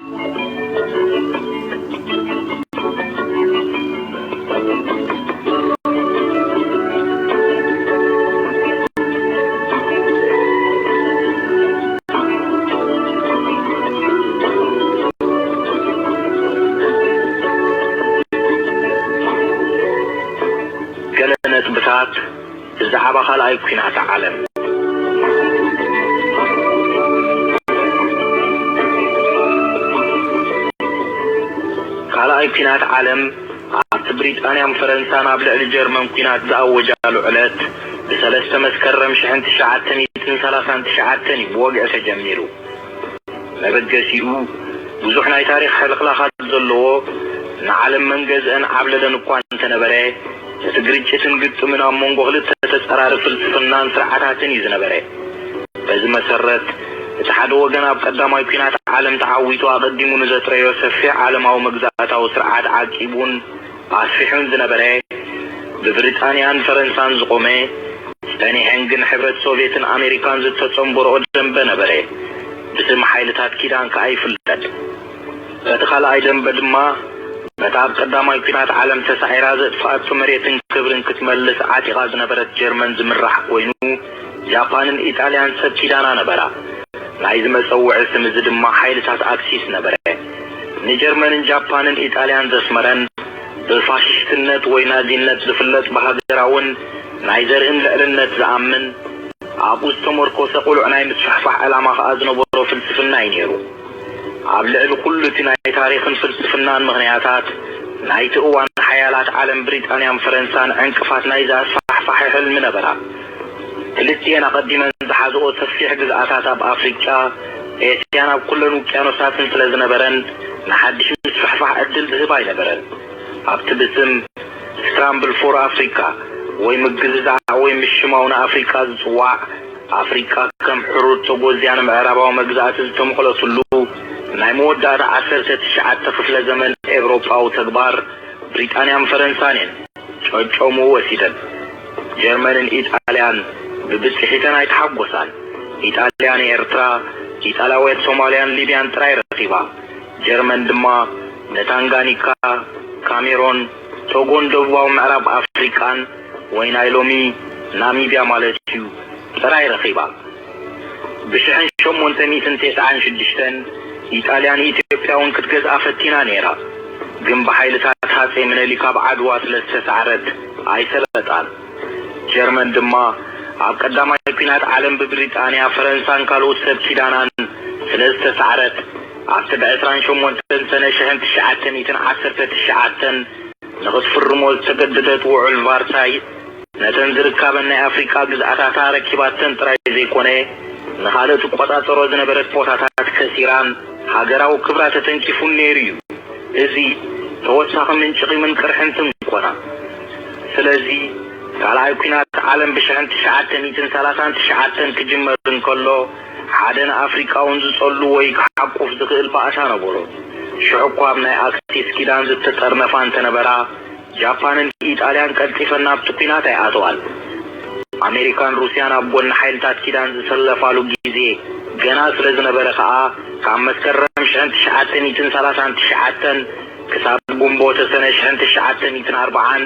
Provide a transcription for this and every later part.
ገለ ነጥብታት ብዛዕባ ካልኣይ ኲናት ዓለም። ካልኣይ ኲናት ዓለም ኣብቲ ብሪጣንያን ፈረንሳን ኣብ ልዕሊ ጀርመን ኲናት ዝኣወጃሉ ዕለት፣ ብሰለስተ መስከረም ሽሕን ትሽዓተ ሚእትን ሰላሳን ትሽዓተን እዩ ብወግዒ ተጀሚሩ። መበገሲኡ ብዙሕ ናይ ታሪኽ ሕልኽላኻት ዘለዎ፣ ንዓለም መንገዝአን ዓብለለን እኳ እንተነበረ፣ እቲ ግርጭትን ግጥምን ኣብ መንጎ ክልተ ተጸራሪ ፍልስፍናን ስርዓታትን እዩ ዝነበረ። በዚ መሰረት፣ እቲ ሓደ ወገን ኣብ ቀዳማይ ኲናት ዓለም ተዓዊቱ ኣቐዲሙ ንዘጥረዮ ሰፊሕ ዓለማዊ መግዛእታዊ ስርዓት ዓቂቡን ኣስፊሑን ዝነበረ፣ ብብሪጣንያን ፈረንሳን ዝቖመ፣ ጸኒሐን ግን ሕብረት ሶቭየትን ኣሜሪካን ዝተጸንበርኦ ደንበ ነበረ። ብስም ሓይልታት ኪዳን ከኣ ይፍለጥ። በቲ ካልኣይ ደንበ ድማ፣ ነታ ኣብ ቀዳማይ ኲናት ዓለም ተሳዒራ ዘጥፍኣቶ መሬትን ክብርን ክትመልስ ዓጢቓ ዝነበረት ጀርመን ዝምራሕ ኮይኑ፣ ጃፓንን ኢጣልያን ሰብ ኪዳና ነበራ። ናይዚ መጸውዒ ስም እዚ ድማ ሓይልታት ኣክሲስ ነበረ። ንጀርመንን ጃፓንን ኢጣልያን ዘስመረን፣ ብፋሽስትነት ወይ ናዚነት ዝፍለጥ፣ ብሃገራውን ናይ ዘርእን ልዕልነት ዝኣምን፣ ኣብኡ ዝተመርኮሰ ቅሉዕ ናይ ምስፍሕፋሕ ዕላማ ከኣ ዝነበሮ ፍልስፍና እዩ ነይሩ። ኣብ ልዕሊ ኩሉ እቲ ናይ ታሪኽን ፍልስፍናን ምኽንያታት፣ ናይቲ እዋን ሓያላት ዓለም ብሪጣንያን ፈረንሳን ዕንቅፋት ናይዚ ኣስፋሕፋሒ ሕልሚ ነበራ። ክልቲኤን ኣቐዲመን ዝሓዝኦ ሰፊሕ ግዝኣታት ኣብ ኣፍሪቃ፣ ኤስያን ኣብ ኩለን ውቅያኖሳትን ስለ ዝነበረን፣ ንሓድሽ ምስፍሕፋሕ ዕድል ዝህብ ኣይነበረን። ኣብቲ ብስም ስክራምብል ፎር ኣፍሪካ ወይ ምግዝዛዕ ወይ ምሽማው ንኣፍሪቃ ዝጽዋዕ፣ ኣፍሪቃ ከም ሕሩር ተጎዝያ ንምዕራባዊ መግዛእቲ ዝተመቕለትሉ ናይ መወዳእታ ዓሰርተ ትሽዓተ ክፍለ ዘመን ኤውሮጳዊ ተግባር ብሪጣንያን ፈረንሳን እየን ጨጨሙ ወሲደን። ጀርመንን ኢጣልያን ብብጽሒተን ኣይተሓጎሳን። ኢጣልያ ንኤርትራ፣ ኢጣልያውያን ሶማልያን ሊብያን ጥራይ ረኺባ። ጀርመን ድማ ንታንጋኒካ፣ ካሜሮን፣ ቶጎን ደቡባዊ ምዕራብ ኣፍሪቃን ወይ ናይ ሎሚ ናሚብያ ማለት እዩ ጥራይ ረኺባ። ብሽሕን ሸሞንተ ሚእትን ተስዓን ሽዱሽተን ኢጣልያ ንኢትዮጵያ እውን ክትገዝኣ ፈቲና ነይራ፣ ግን ብሓይልታት ሃጼ ምነሊክ ኣብ ዓድዋ ስለ ዝተሳዕረት ኣይሰለጣን። ጀርመን ድማ ኣብ ቀዳማይ ኲናት ዓለም ብብሪጣንያ፣ ፈረንሳን ካልኦት ሰብ ኪዳናን ስለ ዝተሳዕረት፣ ኣብቲ ብዕስራን ሸሞንተን ሰነ ሽሕን ትሽዓተ ሚእትን ዓሰርተ ትሽዓተን ንኽትፍርሞ ዝተገደደት ውዑል ቫርሳይ፣ ነተን ዝርካበን ናይ ኣፍሪቃ ግዝኣታታ ረኪባተን ጥራይ ዘይኮነ፣ ንኻልእ ትቆጻጸሮ ዝነበረት ቦታታት ከሲራን ሃገራዊ ክብራ ተተንኪፉን ነይሩ እዩ። እዚ ተወሳኺ ምንጪ ቂምን ቅርሕንትን ኮና። ስለዚ፣ ካልኣይ ኲናት ዓለም ብሽሕን ትሽዓተ ሚእትን ሰላሳን ትሽዓተን ክጅመር እንከሎ፣ ሓደ ንኣፍሪቃውን ዝጸሉ ወይ ክሓቁፍ ዝኽእል ባእታ ነበሮ። ሽዑ እኳ ኣብ ናይ ኣክሲስ ኪዳን ዝተጠርነፋ እንተነበራ፣ ጃፓንን ኢጣልያን ቀልጢፈን ናብቲ ኲናት ኣይኣተዋን። ኣሜሪካን ሩስያን ኣብ ጎኒ ሓይልታት ኪዳን ዝሰለፋሉ ግዜ ገና ስለ ዝነበረ ከኣ፣ ካብ መስከረም ሽሕን ትሽዓተ ሚእትን ሰላሳን ትሽዓተን ክሳብ ግንቦት ሰነ ሽሕን ትሽዓተ ሚእትን ኣርባዓን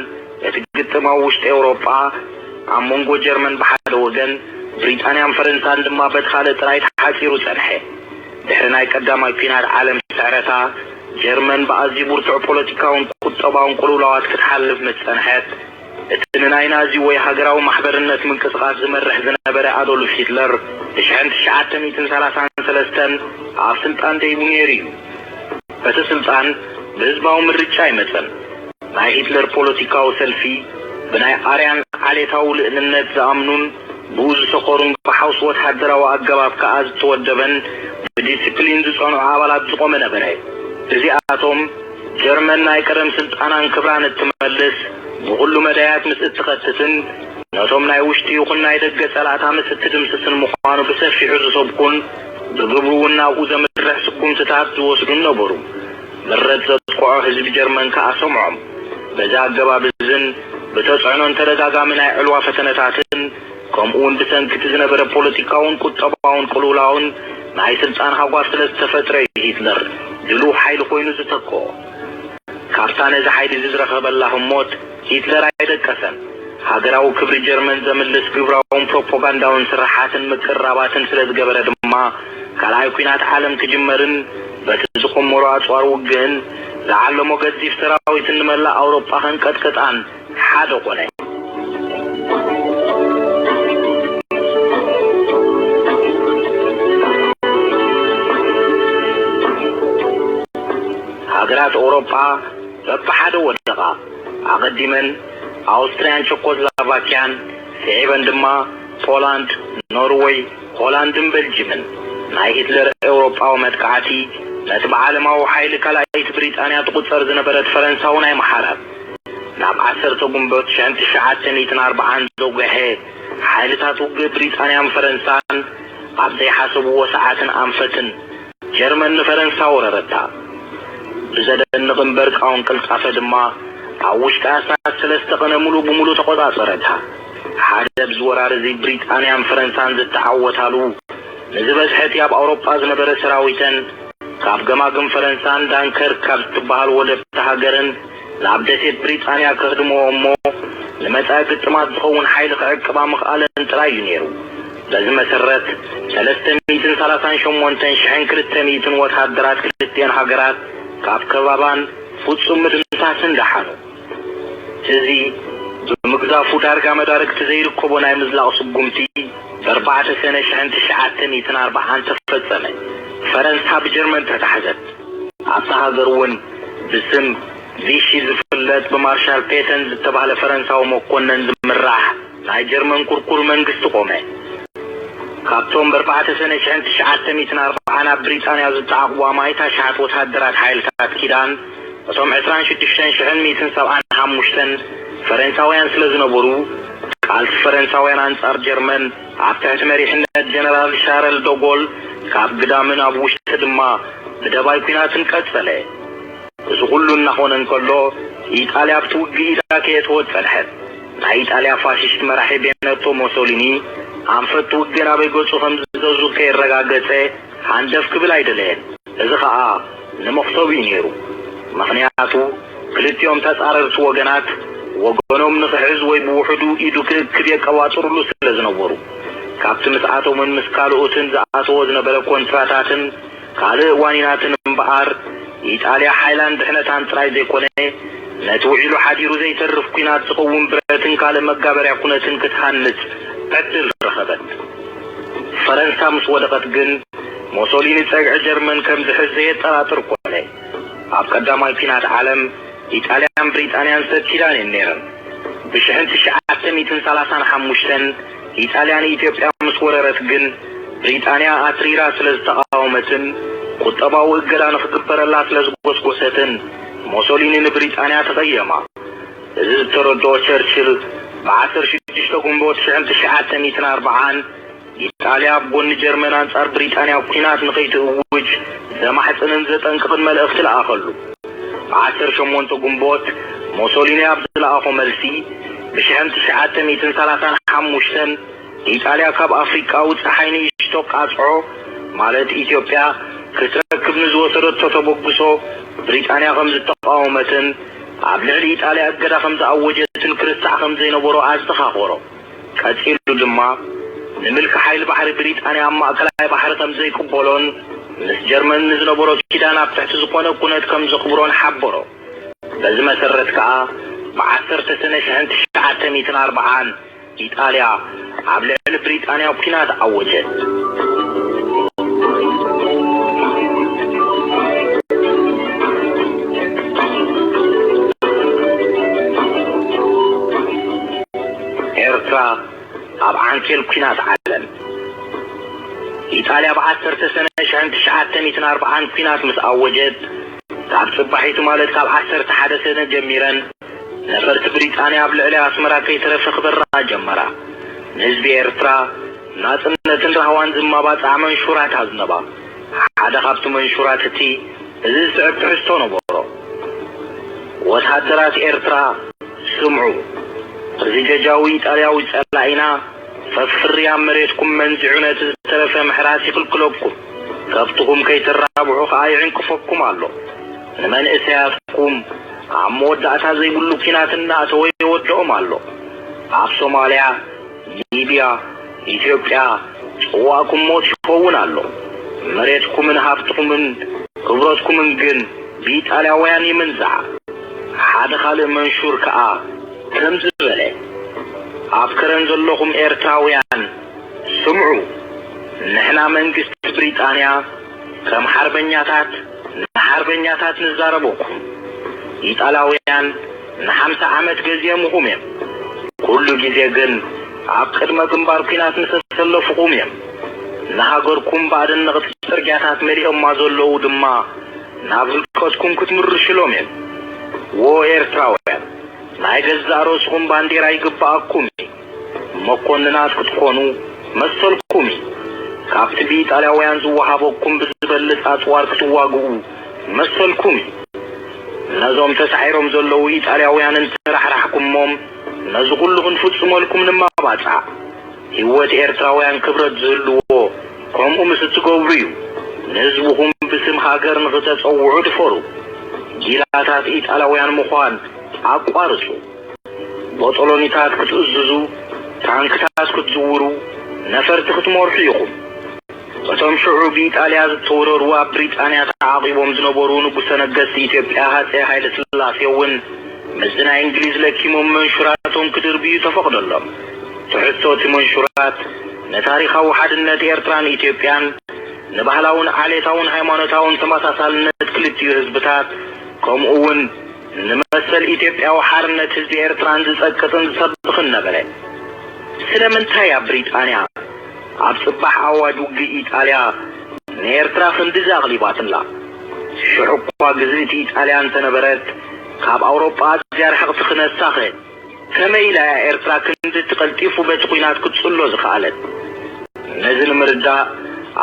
እቲ ግጥም ኣብ ውሽጢ ኤውሮጳ ኣብ መንጎ ጀርመን ብሓደ ወገን፣ ብሪጣንያን ፈረንሳን ድማ በቲ ካልእ ጥራይ ተሓጺሩ ጸንሐ። ድሕሪ ናይ ቀዳማይ ኲናት ዓለም ስዕረታ፣ ጀርመን ብኣዝዩ ብርቱዕ ፖለቲካውን ቁጠባውን ቅልውላዋት ክትሓልፍ ምስ ጸንሐት፣ እቲ ንናይ ናዚ ወይ ሃገራዊ ማሕበርነት ምንቅስቓስ ዝመርሕ ዝነበረ ኣዶልፍ ሂትለር፣ ብሽሕን ትሽዓተ ሚእትን ሰላሳን ሰለስተን ኣብ ስልጣን ደይቡ ነይሩ እዩ። እቲ ስልጣን ብህዝባዊ ምርጫ ኣይመጸን። ናይ ሂትለር ፖለቲካዊ ሰልፊ፣ ብናይ ኣርያን ዓሌታዊ ልእልነት ዝኣምኑን ብኡ ዝሰኸሩን፣ ብሓውሲ ወተሃደራዊ ኣገባብ ከኣ ዝተወደበን ብዲስፕሊን ዝጸንዑ ኣባላት ዝቖመ ነበረ። እዚኣቶም፣ ጀርመን ናይ ቀደም ስልጣናን ክብራን እትመልስ፣ ብኹሉ መዳያት ምስ እትኸትትን፣ ነቶም ናይ ውሽጢ ይኹን ናይ ደገ ጸላእታ ምስ እትድምስስን ምዃኑ ብሰፊሑ ዝሰብኩን፣ ብግብሩ እውን ናብኡ ዘምርሕ ስጉምትታት ዝወስዱን ነበሩ። ምረት ዘጥቅዖ ህዝቢ ጀርመን ከኣ ሰምዖም። በዚ ኣገባብ እዝን ብተጽዕኖን ተደጋጋሚ ናይ ዕልዋ ፈተነታትን፣ ከምኡውን ብሰንኪ እቲ ዝነበረ ፖለቲካውን ቁጠባውን ቅልውላውን፣ ናይ ስልጣን ሃጓፍ ስለ ዝተፈጥረ እዩ ሂትለር ድሉው ሓይሊ ኮይኑ ዝተክኦ። ካብታ ነዚ ሓይሊ እዚ ዝረኸበላ ህሞት ሂትለር ኣይደቀሰን። ሃገራዊ ክብሪ ጀርመን ዘምልስ ግብራውን ፕሮፓጋንዳውን ስርሓትን ምቅርራባትን ስለ ዝገበረ ድማ፣ ካልኣይ ኲናት ዓለም ክጅመርን በቲ ዝቆመሮ ኣጽዋር ውግእን ዝዓለሞ ገዚፍ ሰራዊትን ንመላእ ኣውሮጳ ከንቀጥቅጣን ሓደ ኾነ። ሃገራት ኣውሮጳ በብሓደ ወደቓ። ኣቐዲመን ኣውስትርያን ቸኮስሎቫኪያን፣ ስዒበን ድማ ፖላንድ፣ ኖርወይ፣ ሆላንድን በልጅምን። ናይ ሂትለር ኤውሮጳዊ መጥቃዕቲ ነቲ ብዓለማዊ ሓይሊ ካልኣይቲ ብሪጣንያ ትቑጸር ዝነበረት ፈረንሳ እውን ኣይመሓረን። ናብ ዓሰርተ ጉንበት ሽሕን ትሽዓተ ሚእትን ኣርባዓን ዘጉሐ ሓይልታት ውግእ ብሪጣንያን ፈረንሳን ኣብ ዘይሓሰብዎ ሰዓትን ኣንፈትን ጀርመን ንፈረንሳ ወረረታ። ብዘደንቕ እምበር ቃውን ቅልጣፈ ድማ ኣብ ውሽጢ ኣስታት ሰለስተ ቕነ ሙሉእ ብሙሉእ ተቖጻጸረታ። ሓደ ኣብዚ ወራር እዚ ብሪጣንያን ፈረንሳን ዝተዓወታሉ፣ ንዝበዝሐ እቲ ኣብ ኣውሮጳ ዝነበረ ሰራዊተን ካብ ገማግም ፈረንሳን ዳንከርክ ካብ እትበሃል ወደብቲ ሃገርን ናብ ደሴት ብሪጣንያ ከህድምኦ እሞ ንመጻኢ ግጥማት ዝኸውን ሓይሊ ክዕቅባ ምኽኣለን ጥራይ እዩ ነይሩ። በዚ መሰረት ሰለስተ ሚእትን ሰላሳን ሸሞንተን ሽሕን ክልተ ሚእትን ወተሃደራት ክልቲኤን ሃገራት ካብ ከበባን ፍጹም ምድምሳስን ደሓኑ። እዚ ብምግዛፉ ዳርጋ መዳርግቲ ዘይርከቦ ናይ ምዝላቕ ስጉምቲ ብኣርባዕተ ሰነ ሽሕን ትሽዓተ ሚእትን ኣርባዓን ተፈጸመ። ፈረንሳ ብጀርመን ተታሕዘት። ኣብታ ሃገር እውን ብስም ቪሺ ዝፍለጥ ብማርሻል ፔተን ዝተባህለ ፈረንሳዊ መኮነን ዝምራሕ ናይ ጀርመን ኩርኩር መንግስቲ ቆመ። ካብቶም ብኣርባዕተ ሰነ ሽሕን ትሽዓተ ሚእትን ኣርባዓን ኣብ ብሪጣንያ ዝተዓቕቡ ኣማኢት ኣሽሓት ወተሃደራት ሓይልታት ኪዳን፣ እቶም ዕስራን ሽዱሽተን ሽሕን ሚእትን ሰብዓን ሓሙሽተን ፈረንሳውያን ስለ ዝነበሩ፣ ቃልሲ ፈረንሳውያን ኣንጻር ጀርመን ኣብ ትሕቲ መሪሕነት ጀነራል ሻረል ዶጎል ካብ ግዳምን ኣብ ውሽጢ ድማ ብደባይ ኲናትን ቀጸለ። እዚ ኩሉ እናኾነ እንከሎ፣ ኢጣልያ ኣብቲ ውግእ ኢዳ ከየእተወት ጸንሐት። ናይ ኢጣልያ ፋሽስት መራሒ ቤነቶ ሞሶሊኒ ኣንፈት ውግእ ናበይ ገጹ ከም ዝዘዙ ከየረጋገጸ ሃንደፍ ክብል ኣይደለየን። እዚ ኸኣ ንመኽሰቡ እዩ ነይሩ። ምኽንያቱ ክልቲኦም ተጻረርቲ ወገናት ወገኖም ንኽሕዝ ወይ ብውሕዱ ኢዱ ክእክብ የቀባጥሩሉ ስለ ዝነበሩ፣ ካብቲ ምስኣቶምን ምስ ካልኦትን ዝኣተዎ ዝነበረ ኮንትራታትን ካልእ ዋኒናትን እምበኣር፣ ኢጣልያ ሓይላን ድሕነታን ጥራይ ዘይኮነ፣ ነቲ ውዒሉ ሓዲሩ ዘይተርፍ ኲናት ዝኸውን ብረትን ካልእ መጋበርያ ኩነትን ክትሃንጽ ዕድል ረኸበት። ፈረንሳ ምስ ወደቐት ግን፣ ሞሶሊኒ ጸግዒ ጀርመን ከም ዝሕዝ ዘየጠራጥር ኮነ። ኣብ ቀዳማይ ኲናት ዓለም፣ ኢጣልያን ብሪጣንያን ሰብ ኪዳን እየን ነይረን። ብሽሕን ትሽዓተ ሚእትን ሰላሳን ሓሙሽተን ኢጣልያ ንኢትዮጵያ ምስ ወረረት ግን፣ ብሪጣንያ ኣትሪራ ስለ ዝተቓወመትን ቁጠባዊ እገዳ ንኽግበረላ ስለ ዝጎስጎሰትን፣ ሞሶሊኒ ንብሪጣንያ ተቐየማ። እዚ ዝተረድኦ ቸርችል፣ ብዓሰርተ ሽዱሽተ ግንቦት ሽሕን ትሽዓተ ሚእትን ኣርባዓን ኢጣልያ ኣብ ጎኒ ጀርመን ኣንጻር ብሪጣንያ ኲናት ንኸይትእውጅ ዘማሕጽንን ዘጠንቅቕን መልእኽቲ ለኣኸሉ። ብዓሰርተ ሸሞንተ ግንቦት ሞሶሊኒ ኣብ ዝለኣኾ መልሲ፣ ብሽሕን ትሽዓተ ሚእትን ሰላሳን ሓሙሽተን ኢጣልያ ካብ ኣፍሪቃዊ ጸሓይ ንእሽቶ ቃጽዖ፣ ማለት ኢትዮጵያ፣ ክትረክብ ንዝወሰደቶ ተበግሶ ብሪጣንያ ከም ዝተቃወመትን ኣብ ልዕሊ ኢጣልያ እገዳ ከም ዝኣወጀትን ክርሳዕ ከም ዘይነበሮ ኣዘኻኸሮ። ቀጺሉ ድማ፣ ንምልኪ ሓይሊ ባሕሪ ብሪጣንያ ኣብ ማእከላይ ባሕሪ ከም ዘይቅበሎን ምስ ጀርመን ንዝነበሮ ኪዳን ኣብ ትሕቲ ዝኾነ ኩነት ከም ዘኽብሮን ሓበሮ። በዚ መሰረት ከኣ፣ ብዓሰርተ ሰነ ሽሕን ትሽዓተ ሚእትን ኣርባዓን ኢጣልያ ኣብ ልዕሊ ብሪጣንያ ኲናት ኣወጀት። ኤርትራ ኣብ ዓንኬል ኲናት ዓለም። ኢጣልያ ብዓሰርተ ሰነ ሽሕን ትሽዓተ ሚእትን ኣርባዓን ኲናት ምስ ኣወጀት፣ ካብ ጽባሒቱ ማለት ካብ ዓሰርተ ሓደ ሰነ ጀሚረን ነፈርቲ ብሪጣንያ ኣብ ልዕሊ ኣስመራ ከይተረፈ ክበራ ጀመራ። ንህዝቢ ኤርትራ ናጽነትን ራህዋን ዝማባጽዓ መንሹራት ኣዝነባ። ሓደ ካብቲ መንሹራት እቲ እዚ ዝስዕብ ትሕዝቶ ነበሮ። ወተሃደራት ኤርትራ፣ ስምዑ፣ እዚ ጀጃዊ ኢጣልያዊ ጸላኢና ፈፍሪ ኣብ መሬትኩም መንዚዑ ነቲ ዝተረፈ ምሕራስ ይኽልክለኩም። ከብትኹም ከይተራብሑ ከኣ ይዕንቅፈኩም ኣሎ። ንመንእሰያትኩም ኣብ መወዳእታ ዘይብሉ ኲናት እናእተወ የወድኦም ኣሎ። ኣብ ሶማልያ፣ ሊብያ፣ ኢትዮጵያ ጽዋእኩም ሞት ይኸውን ኣሎ። መሬትኩምን ሃብትኹምን ክብረትኩምን ግን ብኢጣልያውያን ይምንዛዕ። ሓደ ካልእ መንሹር ከኣ ከምዚ በለ፣ ኣብ ከረን ዘለኹም ኤርትራውያን ስምዑ፣ ንሕና መንግስቲ ብሪጣንያ ከም ሓርበኛታት ንሓርበኛታት ንዛረበኩም። ኢጣልያውያን ንሓምሳ ዓመት ገዚኦምኹም እዮም። ኩሉ ግዜ ግን ኣብ ቅድመ ግንባር ኲናት ምስተሰለፉኹም እዮም። ንሃገርኩም ብኣደነቕቲ ጽርግያታት መሊኦማ ዘለዉ ድማ ናብ ህልቀትኩም ክትምርሽሎም እዮም። ዎ ኤርትራውያን፣ ናይ ገዛእ ርእስኹም ባንዴራ ይግብኣኩም እዩ። መኮንናት ክትኮኑ መሰልኩም እዩ። ካብቲ ብኢጣልያውያን ዝወሃበኩም ብዝበልጽ ኣጽዋር ክትዋግኡ መሰልኩም እዩ። ነዞም ተሳዒሮም ዘለዉ ኢጣልያውያን እንተራሕራሕኩሞም፣ ነዚ ኩሉ ክንፍጽመልኩም ንመባጻዕ። ህይወት ኤርትራውያን ክብረት ዝህልዎ ከምኡ ምስ እትገብሩ እዩ። ንህዝብኹም ብስም ሃገር ንኽተጸውዑ ድፈሩ። ጊላታት ኢጣልያውያን ምዃን ኣቋርጹ። ቦጦሎኒታት ክትእዝዙ፣ ታንክታት ክትዝውሩ፣ ነፈርቲ ክትመርሑ ኢኹም። እቶም ሽዑ ብኢጣልያ ዝተወረሩ ኣብ ብሪጣንያ ተዓቒቦም ዝነበሩ ንጉሰ ነገስት ኢትዮጵያ ሃጸይ ሃይለ ስላሴ እውን ምስዚ ናይ እንግሊዝ ለኪሞም መንሹራቶም ክድርብዩ ተፈቕደሎም። ትሕዝቶ እቲ መንሹራት ንታሪኻዊ ሓድነት ኤርትራን ኢትዮጵያን፣ ንባህላውን ዓሌታውን ሃይማኖታውን ተመሳሳልነት ክልቲኡ ህዝብታት፣ ከምኡ እውን ንመሰል ኢትዮጵያዊ ሓርነት ህዝቢ ኤርትራን ዝጸቅጥን ዝሰብኽን ነበረ። ስለምንታይ ኣብ ብሪጣንያ ኣብ ጽባሕ ኣዋጅ ውግእ ኢጣልያ ንኤርትራ ክንድዚ ኣቕሊባትላ? ሽሕ እኳ ግዝእቲ ኢጣልያ እንተነበረት፣ ካብ ኣውሮጳ ኣዝያ ርሕቕቲ ክነሳኸ፣ ከመይ ኢላ እያ ኤርትራ ክንድቲ ቀልጢፉ በቲ ኲናት ክትጽሎ ዝኸኣለት? ነዚ ንምርዳእ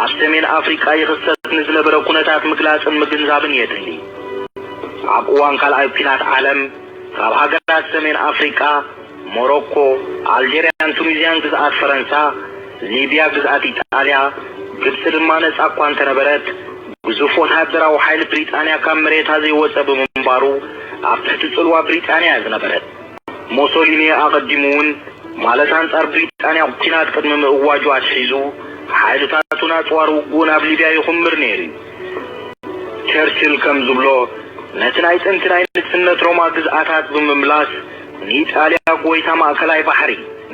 ኣብ ሰሜን ኣፍሪቃ ይኽሰት ንዝነበረ ኩነታት ምግላጽን ምግንዛብን የድሊ። ኣብ እዋን ካልኣይ ኲናት ዓለም ካብ ሃገራት ሰሜን ኣፍሪቃ ሞሮኮ፣ ኣልጀርያን ቱኒዝያን ግዝኣት ፈረንሳ፣ ሊብያ ግዝኣት ኢጣልያ፣ ግብጺ ድማ ነጻ እኳ እንተነበረት፣ ግዙፍ ወተሃደራዊ ሓይሊ ብሪጣንያ ካብ መሬታ ዘይወጸ ብምንባሩ ኣብ ትሕቲ ጽልዋ ብሪጣንያ እያ ዝነበረት። ሞሶሊኒ ኣቐዲሙ እውን ማለት ኣንጻር ብሪጣንያ ኲናት ቅድሚ ምእዋጁ ኣትሒዙ ሓይልታቱን ኣጽዋር ውግኡን ኣብ ሊብያ ይኹምር ነይሩ እዩ። ቸርችል ከም ዝብሎ፣ ነቲ ናይ ጥንቲ ናይ ንግስነት ሮማ ግዝኣታት ብምምላስ ንኢጣልያ ጎይታ ማእከላይ ባሕሪ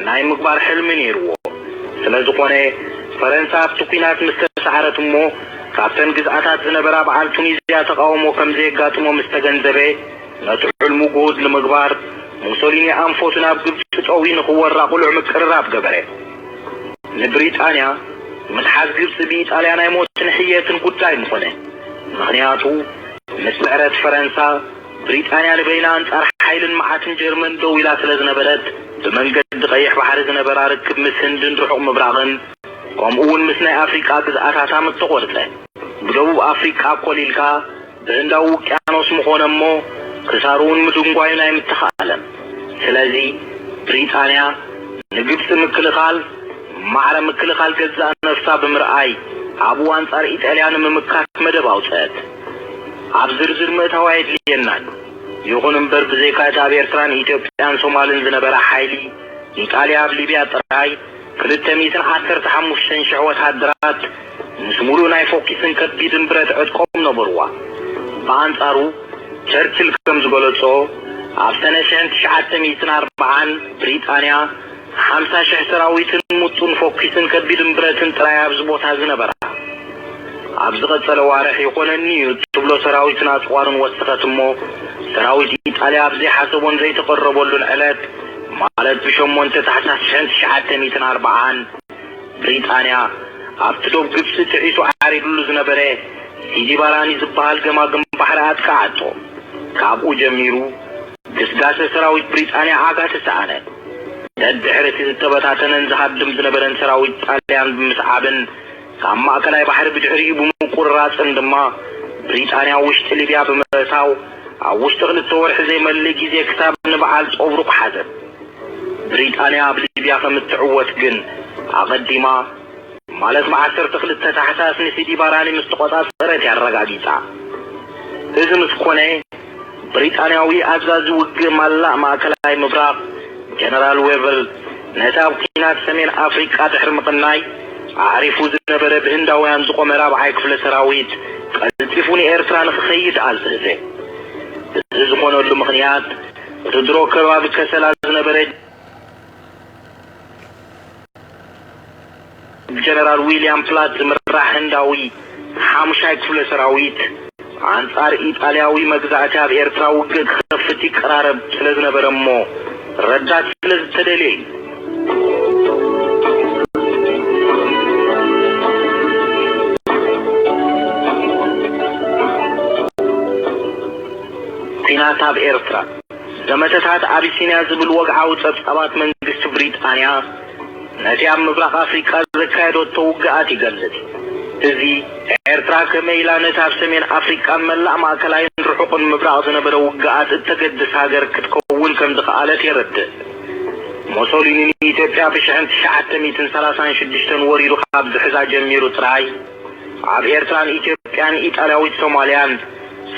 ናይ ምግባር ሕልሚ ነይርዎ። ስለ ዝኾነ፣ ፈረንሳ ኣብቲ ኲናት ምስ ተሰዓረት እሞ ካብተን ግዝኣታት ዝነበራ በዓል ቱኒዝያ ተቓውሞ ከም ዘየጋጥሞ ምስ ተገንዘበ፣ ነቲ ሕልሙ ግሁድ ንምግባር ሙሶሊኒ ኣንፈቱ ናብ ግብጺ ጠውዩ ንኽወራ ቅሉዕ ምቅርራብ ገበረ። ንብሪጣንያ ምትሓዝ ግብጺ ብኢጣልያ ናይ ሞትን ሕየትን ጉዳይ ምኾነ። ምኽንያቱ ምስ ምዕረት ፈረንሳ ብሪጣንያ ንበይና ኣንጻር ሓይልን መዓትን ጀርመን ደው ኢላ ስለ ዝነበረት፣ ብመንገዲ ቀይሕ ባሕሪ ዝነበራ ርክብ ምስ ህንድን ርሑቕ ምብራቕን ከምኡ እውን ምስ ናይ ኣፍሪቃ ግዝኣታታ ምተቖርጸ። ብደቡብ ኣፍሪቃ ኮሊልካ ብህንዳዊ ውቅያኖስ ምኾነ እሞ ክሳሩ እውን ምድንጓዩን ኣይምተኻእለን። ስለዚ ብሪጣንያ ንግብጺ ምክልኻል ማዕረ ምክልኻል ገዛእ ነፍሳ ብምርኣይ ኣብኡ ኣንጻር ኢጣልያ ንምምካት መደብ ኣውጸአት። ኣብ ዝርዝር ምእታው ኣየድልየናን። ይኹን እምበር ብዘይካ እቲ ኣብ ኤርትራን ኢትዮጵያን ሶማልን ዝነበረ ሓይሊ ኢጣልያ ኣብ ሊብያ ጥራይ ክልተ ሚእትን ዓሰርተ ሓሙሽተን ሽሕ ወተሃደራት ምስ ሙሉእ ናይ ፎኪስን ከቢድን ብረት ዕጥቆም ነበርዋ። ብኣንጻሩ ቸርችል ከም ዝገለጾ ኣብ ሰነ ሽሕን ትሽዓተ ሚእትን ኣርባዓን ብሪጣንያ ሓምሳ ሽሕ ሰራዊትን ሙጡን ፎኪስን ከቢድን ብረትን ጥራይ ኣብዚ ቦታ ዝነበራ። ኣብ ዝቐጸለ ዋርሕ ይኾነኒ እዩ እትብሎ ሰራዊትን ኣጽዋርን ወሰኸት እሞ ሰራዊት ኢጣልያ ኣብ ዘይሓሰቦን ዘይተቐረበሉን ዕለት ማለት ብሸሞንተ ታሕሳስ ሽሕን ትሽዓተ ሚእትን ኣርባዓን ብሪጣንያ ኣብቲ ዶብ ግብጺ ጥዒሱ ዓሪዱሉ ዝነበረ ሲዲ ባራኒ ዝበሃል ገማግም ባሕሪ ኣጥቅዓቶ። ካብኡ ጀሚሩ ግስጋሰ ሰራዊት ብሪጣንያ ዓጋ ተሰኣነ። ደድሕሪ እቲ ዝተበታተነን ዝሃድም ዝነበረን ሰራዊት ጣልያን ብምስዓብን ካብ ማእከላይ ባሕሪ ብድሕሪኡ ብምቁርራጽን ድማ ብሪጣንያ ውሽጢ ሊብያ ብምእታው ኣብ ውሽጢ ክልተ ወርሒ ዘይመልእ ግዜ ክሳብ ንበዓል ጦብሩቕ ሓዘት። ብሪጣንያ ኣብ ሊብያ ከም እትዕወት ግን ኣቐዲማ ማለት ብዓሰርተ ክልተ ታሕሳስ ንሲዲ ባራኒ ምስ ተቖጻጸረት እያ ኣረጋጊጻ። እዚ ምስ ኮነ፣ ብሪጣንያዊ ኣዛዚ ውግእ ማላእ ማእከላይ ምብራቕ ጀነራል ዌቨል ነቲ ኣብ ኲናት ሰሜን ኣፍሪቃ ድሕሪ ምቕናይ ኣዕሪፉ ዝነበረ ብህንዳውያን ዝቖመ ራብዓይ ክፍለ ሰራዊት ቀልጢፉ ንኤርትራ ንኽኸይድ ኣዘዘ። እዚ ዝኾነሉ ምኽንያት እቲ ድሮ ከባቢ ከሰላ ዝነበረ ጀነራል ዊልያም ፕላት ዝምራሕ ህንዳዊ ሓሙሻይ ክፍለ ሰራዊት ኣንጻር ኢጣልያዊ መግዛእቲ ኣብ ኤርትራ ውግእ ክኸፍት ይቀራረብ ስለ ዝነበረ እሞ ረዳት ስለ ዝተደልየ እዩ። ኲናት ኣብ ኤርትራ። ዘመተታት ኣቢሲንያ ዝብል ወግዓዊ ጸብጻባት መንግስቲ ብሪጣንያ ነቲ ኣብ ምብራቕ ኣፍሪቃ ዘካየደቶ ውግኣት ይገልጽ። እዚ ኤርትራ ከመይ ኢላ ነቲ ኣብ ሰሜን ኣፍሪቃን መላእ ማእከላይን ርሑቕን ምብራቕ ዝነበረ ውግኣት እተገድስ ሃገር ክትከውን ከም ዝኸኣለት የረድእ። ሞሶሊኒ ንኢትዮጵያ ብሽሕን ትሽዓተ ሚእትን ሰላሳን ሽዱሽተን ወሪሩ ካብ ዝሕዛ ጀሚሩ ጥራይ ኣብ ኤርትራን ኢትዮጵያን ኢጣልያዊት ሶማልያን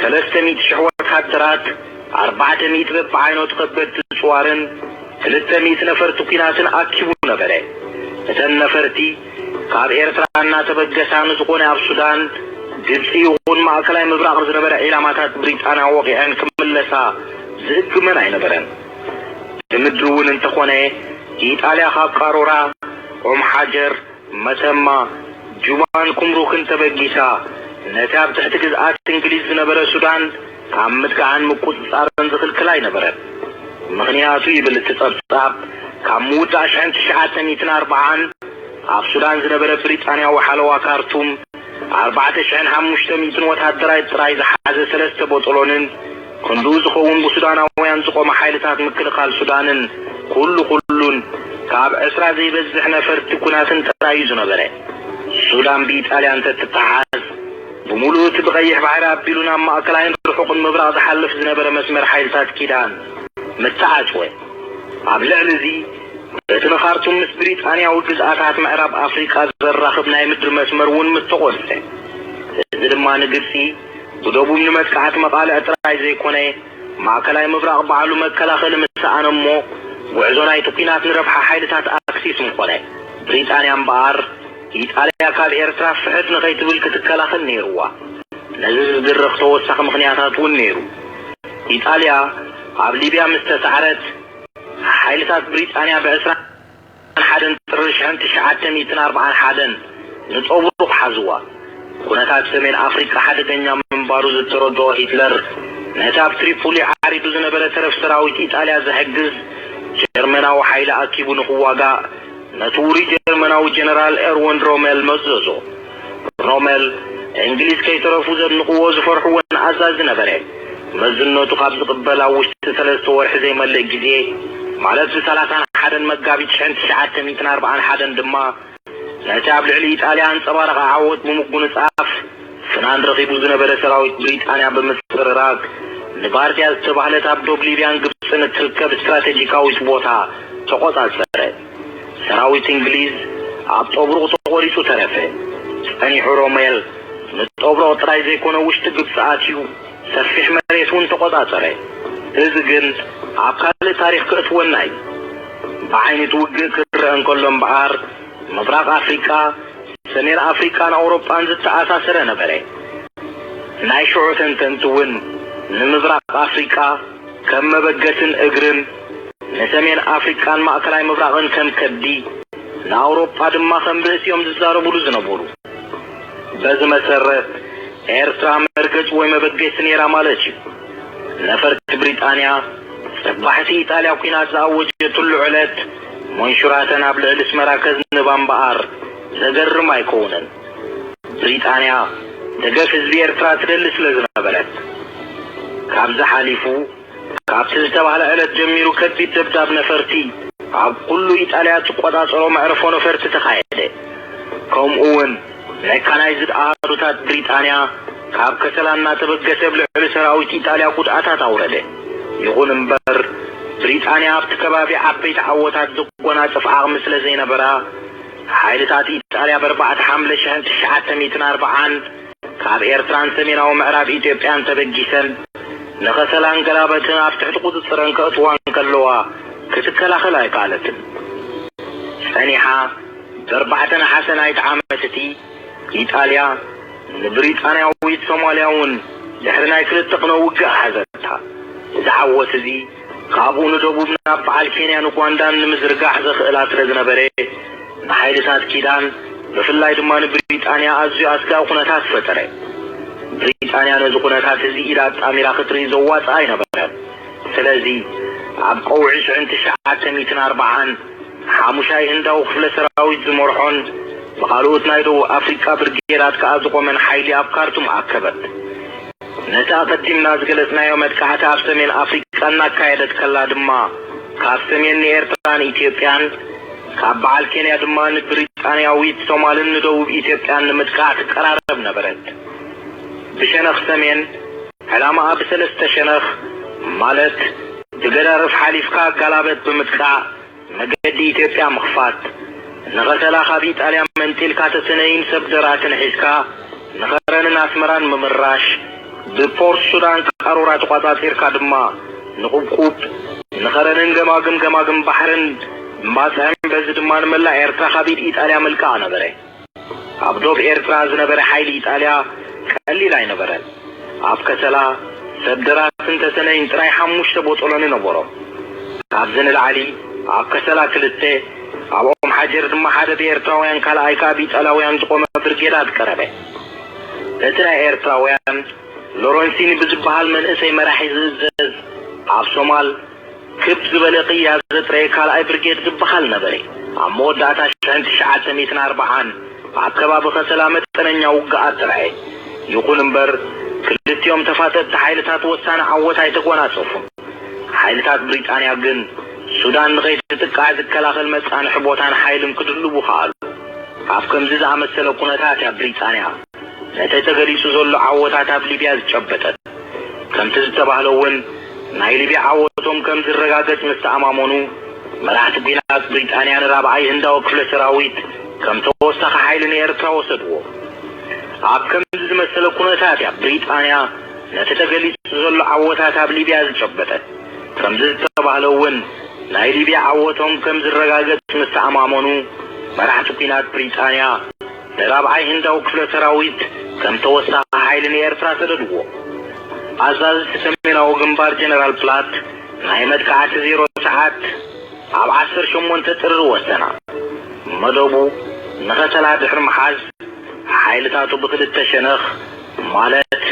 ሰለስተ ሚእቲ ሽሕ ወታደራት፣ ኣርባዕተ ሚእቲ በብዓይነቱ ከበድቲ ጽዋርን ክልተ ሚእቲ ነፈርቲ ኲናትን ኣኪቡ ነበረ። እተን ነፈርቲ ካብ ኤርትራ እናተበገሳ ንዝኾነ ኣብ ሱዳን፣ ግብጺ ይኹን ማእከላይ ምብራቕ ዝነበረ ዒላማታት ብሪጣንያ ወቒዐን ክምለሳ ዝእግመን ኣይነበረን። ብምድሪ እውን እንተኾነ ኢጣልያ ካብ ቃሮራ፣ ኦም ሓጀር፣ መተማ፣ ጁባን ኩምሩክን ተበጊሳ፣ ነቲ ኣብ ትሕቲ ግዝኣት እንግሊዝ ዝነበረ ሱዳን ካብ ምጥቃዕን ምቁጽጻርን ዝኽልክል ኣይነበረን። ምኽንያቱ ይብል እቲ ጸብጻብ፣ ካብ ምውዳእ ሽሕን ትሽዓተ ሚእትን ኣርባዓን ኣብ ሱዳን ዝነበረ ብሪጣንያዊ ሓለዋ ካርቱም ኣርባዕተ ሽሕን ሓሙሽተ ሚእትን ወታደራይ ጥራይ ዝሓዘ ሰለስተ ቦጦሎንን ክንድኡ ዝኸውን ብሱዳናውያን ዝቖመ ሓይልታት ምክልኻል ሱዳንን ኩሉ ኩሉን ካብ ዕስራ ዘይበዝሕ ነፈርቲ ኲናትን ጥራይ እዩ ዝነበረ። ሱዳን ብኢጣልያ እንተትተሓዝ፣ ብምሉኡ እቲ ብቐይሕ ባሕሪ ኣቢሉ ናብ ማእከላይን ርሑቕን ምብራቕ ዝሓልፍ ዝነበረ መስመር ሓይልታት ኪዳን ምተዓጽወ። ኣብ ልዕሊ እዚ፣ እቲ ንኻርቱም ምስ ብሪጣንያዊ ግዝኣታት ምዕራብ ኣፍሪቃ ዘራኽብ ናይ ምድሪ መስመር እውን ምተቖንጸ። እዚ ድማ ንግብጺ ብደቡብ ንመጥቃዕቲ መቓልዕ ጥራይ ዘይኮነ፣ ማእከላይ ምብራቕ ባዕሉ መከላኸሊ ምስ ሰኣነ እሞ፣ ጉዕዞ ናይቲ ኲናት ንረብሓ ሓይልታት ኣክሲስ ምኾነ። ብሪጣንያ እምበኣር፣ ኢጣልያ ካብ ኤርትራ ፍሕት ንኸይትብል ክትከላኸል ነይርዋ። ነዚ ዝድርኽ ተወሳኺ ምኽንያታት እውን ነይሩ። ኢጣልያ ኣብ ሊብያ ምስ ተሳዕረት፣ ሓይልታት ብሪጣንያ ብዕስራን ሓደን ጥሪ ሽሕን ትሽዓተ ሚእትን ኣርባዓን ሓደን ንጦብሩቕ ሓዝዋ። ኩነታት ሰሜን ኣፍሪቃ ሓደገኛ ምንባሩ ዝተረድኦ ሂትለር፣ ነቲ ኣብ ትሪፖሊ ዓሪዱ ዝነበረ ተረፍ ሰራዊት ኢጣልያ ዝሕግዝ ጀርመናዊ ሓይሊ ኣኪቡ ንኽዋጋእ ነቲ ውሩይ ጀርመናዊ ጀነራል ኤርወን ሮሜል መዘዞ። ሮሜል፣ እንግሊዝ ከይተረፉ ዘድንቕዎ ዝፈርሕዎን ኣዛዚ ነበረ። መዝነቱ ካብ ዝቕበል ኣብ ውሽጢ ሰለስተ ወርሒ ዘይመልእ ግዜ፣ ማለት ብሰላሳን ሓደን መጋቢት ሽሕን ትሽዓተ ሚእትን ኣርባዓን ሓደን ድማ፣ ነቲ ኣብ ልዕሊ ኢጣልያ ኣንጸባረቐ ዓወት ብምጉንጻፍ፣ ፍናን ረኺቡ ዝነበረ ሰራዊት ብሪጣንያ ብምጽርራግ፣ ንባርድያ ዝተባህለት ኣብ ዶብ ሊብያን ግብጽን እትርከብ ስትራተጂካዊት ቦታ ተቖጻጸረ። ሰራዊት እንግሊዝ ኣብ ጦብሩቕ ተቖሪጹ ተረፈ። ጸኒሑ ሮሜል ንጦብሩቕ ጥራይ ዘይኮነ ውሽጢ ግብጺ ኣትዩ ሰፊሕ መሬት እውን ተቖጻጸረ። እዚ ግን ኣብ ካልእ ታሪኽ ከእትወና እዩ። ብዓይኒ እቲ ውግእ ክረአ እንከሎ እምበኣር፣ ምብራቕ ኣፍሪቃ፣ ሰሜን ኣፍሪቃን ኣውሮጳን ዝተኣሳሰረ ነበረ። ናይ ሽዑ ተንተንቲ እውን ንምብራቕ ኣፍሪቃ ከም መበገስን እግርን፣ ንሰሜን ኣፍሪቃን ማእከላይ ምብራቕን ከም ከብዲ፣ ንኣውሮጳ ድማ ከም ርእሲ እዮም ዝዛረቡሉ ዝነበሩ። በዚ መሰረት፣ ኤርትራ መርገጺ ወይ መበገሲ ነይራ ማለት እዩ። ነፈርቲ ብሪጣንያ፣ ጽባሕቲ ኢጣልያ ኲናት ዝኣወጀትሉ ዕለት፣ መንሹራተን ኣብ ልዕሊ ኣስመራ ከዝንባ እምበኣር ዘገርም ኣይከውንን። ብሪጣንያ ደገፍ ህዝቢ ኤርትራ ትደሊ ስለ ዝነበረት። ካብዚ ሓሊፉ፣ ካብቲ ዝተባህለ ዕለት ጀሚሩ ከቢድ ደብዳብ ነፈርቲ ኣብ ኩሉ ኢጣልያ ትቆጻጸሮ መዕርፎ ነፈርቲ ተኻየደ። ከምኡ እውን መካናይዝድ ኣሃዱታት ብሪጣንያ ካብ ከሰላ እናተበገሰ ኣብ ልዕሊ ሰራዊት ኢጣልያ ጉድኣታት ኣውረደ። ይኹን እምበር፣ ብሪጣንያ ኣብቲ ከባቢ ዓበይቲ ዓወታት ዘጎናጽፍ ዓቕሚ ስለ ዘይነበራ፣ ሓይልታት ኢጣልያ ብ ኣርባዕተ ሓምለ ሽሕን ትሽዓተ ሚእትን ኣርባዓን ካብ ኤርትራን ሰሜናዊ ምዕራብ ኢትዮጵያን ተበጊሰን ንኸሰላን ገላበትን ኣብ ትሕቲ ቁጽጽረን ከእትዋ እንከለዋ ክትከላኸል ኣይከኣለትን። ጸኒሓ ብ ኣርባዕተ ነሓሰ ናይቲ ዓመት እቲ ኢጣልያ ንብሪጣንያዊት ሶማልያ እውን ድሕሪ ናይ ክልተ ቅነ ውግእ ሓዘታ። እዚ ዓወት እዚ ካብኡ ንደቡብ ናብ በዓል ኬንያን ኡጋንዳን ንምዝርጋሕ ዘኽእላ ስለ ዝነበረ ንሓይልታት ኪዳን ብፍላይ ድማ ንብሪጣንያ ኣዝዩ ኣስጋኢ ኩነታት ፈጠረ። ብሪጣንያ ነዚ ኩነታት እዚ ኢዳ ኣጣሚራ ክትርኢ ዘዋጽኣ ኣይነበረን። ስለዚ ኣብ ቀውዒ ሽሕን ትሽዓተ ሚእትን ኣርባዓን ሓሙሻይ ህንዳዊ ክፍለ ሰራዊት ዝመርሖን ብኻልኦት ናይ ደቡብ ኣፍሪቃ ብርጌዳት ከኣ ዝቖመን ሓይሊ ኣብ ካርቱም ኣከበት። ነቲ ኣቐዲምና ዝገለጽናዮ መጥቃዕቲ ኣብ ሰሜን ኣፍሪቃ እናካየደት ከላ ድማ ካብ ሰሜን ንኤርትራን ኢትዮጵያን ካብ በዓል ኬንያ ድማ ንብሪጣንያዊት ሶማልን ንደቡብ ኢትዮጵያን ንምጥቃዕ ትቀራረብ ነበረት። ብሸነኽ ሰሜን ዕላማኣ ብሰለስተ ሸነኽ ማለት ብገዳርፍ ሓሊፍካ ኣጋላበት ብምጥቃዕ መገዲ ኢትዮጵያ ምኽፋት፣ ንኸሰላ ካብ ኢጣልያ መንጢልካ ተሰነይን ሰብ ደራትን ሒዝካ ንኸረንን ኣስመራን ምምራሽ፣ ብፖርት ሱዳን ቃሮራ ተቋጻጺርካ ድማ ንቁብቁብ፣ ንኸረንን ገማግም ገማግም ባሕርን ምባጽዕን በዚ ድማ ንመላእ ኤርትራ ካብ ኢድ ኢጣልያ ምልቃቕ ነበረ። ኣብ ዶብ ኤርትራ ዝነበረ ሓይሊ ኢጣልያ ቀሊል ኣይነበረን። ኣብ ከሰላ፣ ሰብ ደራትን ተሰነይን ጥራይ ሓሙሽተ ቦጦሎኒ ነበሮም። ካብዚ ንላዕሊ ኣብ ከሰላ ክልተ፣ ኣብ ኦም ሓጀር ድማ ሓደ ብኤርትራውያን ካልኣይ ከኣ ብኢጣልያውያን ዝቖመ ብርጌዳት ቀረበ። እቲ ናይ ኤርትራውያን ሎረንሲኒ ብዝበሃል መንእሰይ መራሒ ዝእዘዝ ኣብ ሶማል ክብ ዝበለ ቅያ ዘጥረየ ካልኣይ ብርጌድ ዝበሃል ነበረ። ኣብ መወዳእታ ሽሕን ትሽዓተ ሚእትን ኣርባዓን ኣብ ከባቢ ከሰላ መጠነኛ ውግኣት ተራእየ። ይኹን እምበር ክልቲኦም ተፋጠጥቲ ሓይልታት ወሳኒ ዓወት ኣይተጎናጸፉን። ሓይልታት ብሪጣንያ ግን ሱዳን ንኸይትጥቃዕ ዝከላኸል መጻንሒ ቦታን ሓይልን ክድልቡ ከኣሉ። ኣብ ከምዚ ዝኣመሰለ ኩነታት እያ ብሪጣንያ ነቲ ተገሊጹ ዘሎ ዓወታት ኣብ ሊብያ ዝጨበጠት። ከምቲ ዝተባህለ እውን ናይ ሊብያ ዓወቶም ከም ዝረጋገጽ ምስ ተኣማመኑ መራሕቲ ኲናት ብሪጣንያ ንራብዓይ ህንዳዊ ክፍለ ሰራዊት ከም ተወሳኺ ሓይሊ ንኤርትራ ወሰድዎ። ኣብ ከምዚ ዝመሰለ ኩነታት እያ ብሪጣንያ ነቲ ተገሊጹ ዘሎ ዓወታት ኣብ ሊብያ ዝጨበጠት። ከምዚ ዝተባህለ እውን ናይ ሊብያ ዓወቶም ከም ዝረጋገጽ ምስ ተኣማመኑ መራሕቲ ኲናት ብሪጣንያ ንራብዓይ ህንዳዊ ክፍለ ሰራዊት ከም ተወሳኺ ሓይሊ ንኤርትራ ሰደድዎ። ኣዛዚ ሰሜናዊ ግንባር ጀነራል ፕላት ናይ መጥቃዕቲ ዜሮ ሰዓት ኣብ ዓሰርተ ሸሞንተ ጥሪ ወሰና። መደቡ ንኸሰላ ድሕሪ ምሓዝ ሓይልታቱ ብክልተ ሸነኽ ማለት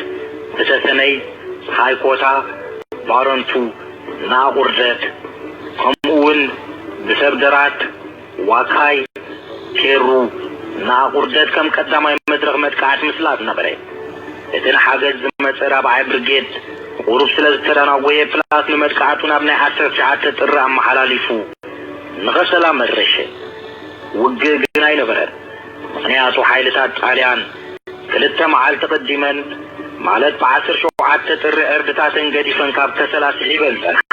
ብተሰነይ፣ ሃይኮታ፣ ባረንቱ፣ ንኣቑርደት ከምኡ እውን ብሰብደራት ዋካይ፣ ኬሩ፣ ንኣቑርደት ከም ቀዳማይ መድረኽ መጥቃዕቲ ምስላጥ ነበረ። እቲ ንሓገዝ ዝመጸ ራብዓይ ብርጌድ ቁሩብ ስለ ዝተደናጎየ ፕላት ንመጥቃዕቱ ናብ ናይ ዓሰርተ ትሽዓተ ጥሪ ኣመሓላሊፉ ንኸሰላ መረሸ። ውግእ ግን ኣይነበረን። ምኽንያቱ ሓይልታት ጣልያን ክልተ መዓልቲ ቅዲመን ማለት ብዓሰርተ ሸውዓተ ጥሪ ዕርድታተን ገዲፈን ካብ ከሰላ ስሒበን ጸንሓ።